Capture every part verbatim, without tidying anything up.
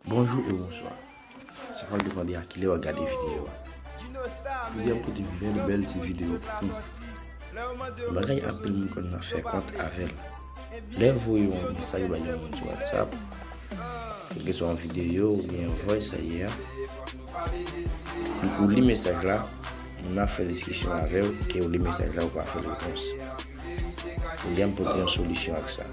Bonjou e bonswa. Sa pral depann de a kilè w ap gade videyo a. Jodi a m pote yon bèl, bèl ti videyo pou nou. Yon bagay anpil moun konn nan fè kont avè l. Lè w voye yon mesaj bay yon moun sou WhatsApp, kèlkeswa yon videyo oubyen yon voice sa ye a, ou li mesaj la, moun nan ap fè diskisyon avè w, ke ou li mesaj la, ou pa fè l repons. Jodi a m pote yon solisyon ak sa.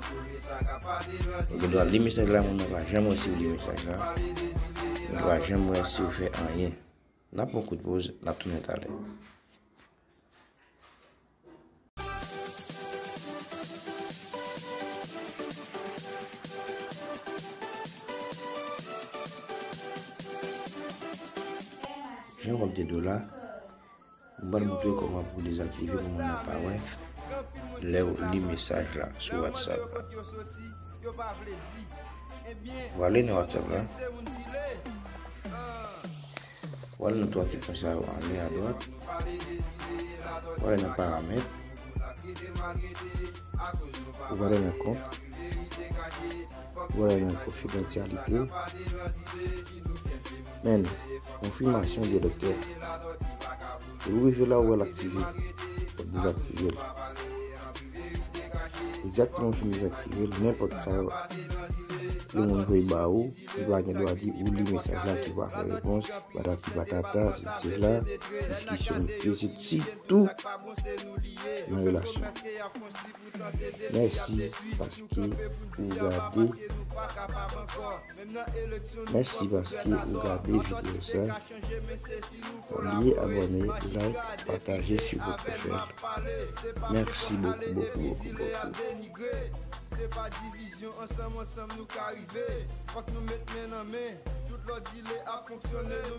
Ou gen dwa li mesaj la, moun nan pa janm wè si w li mesaj la. Moun nan pa janm wè si w fè anyen. N ap pran kout poz, n ap tounen talè. Jan w ap di dola, m pral montre w kòman pou dezaktive pou moun nan pa wè lè w li mesaj la sou WhatsApp la. W ale nan WhatsApp la. W ale nan twa ti pwen sa yo anlè adwat. W ale nan paramèt. W ale nan kont. W ale nan konfidansyalite. Men, konfimasyon de doktè. Depi w rive la, w wè l aktive. W ap dezaktive l. Egzakteman, w fin dezaktive l, nenpòt sa yon moun voye ba ou, li pa gen dwa di ou li mesaj la ki pa fè repons, patati patata, sesi sela, diskisyon, etsetera, sitou nan relasyon. Mèsi paske ou gade. Mèsi paske ou gade videyo sa. Pa bliye abòne, like, pataje si w poko fè l. Mèsi bokou, bokou, bokou, bokou. Se pa divizyon, ansanm, ansanm nou ka rive. Fòk nou met men nan men. Tout lòt zile ap fonksyone, nou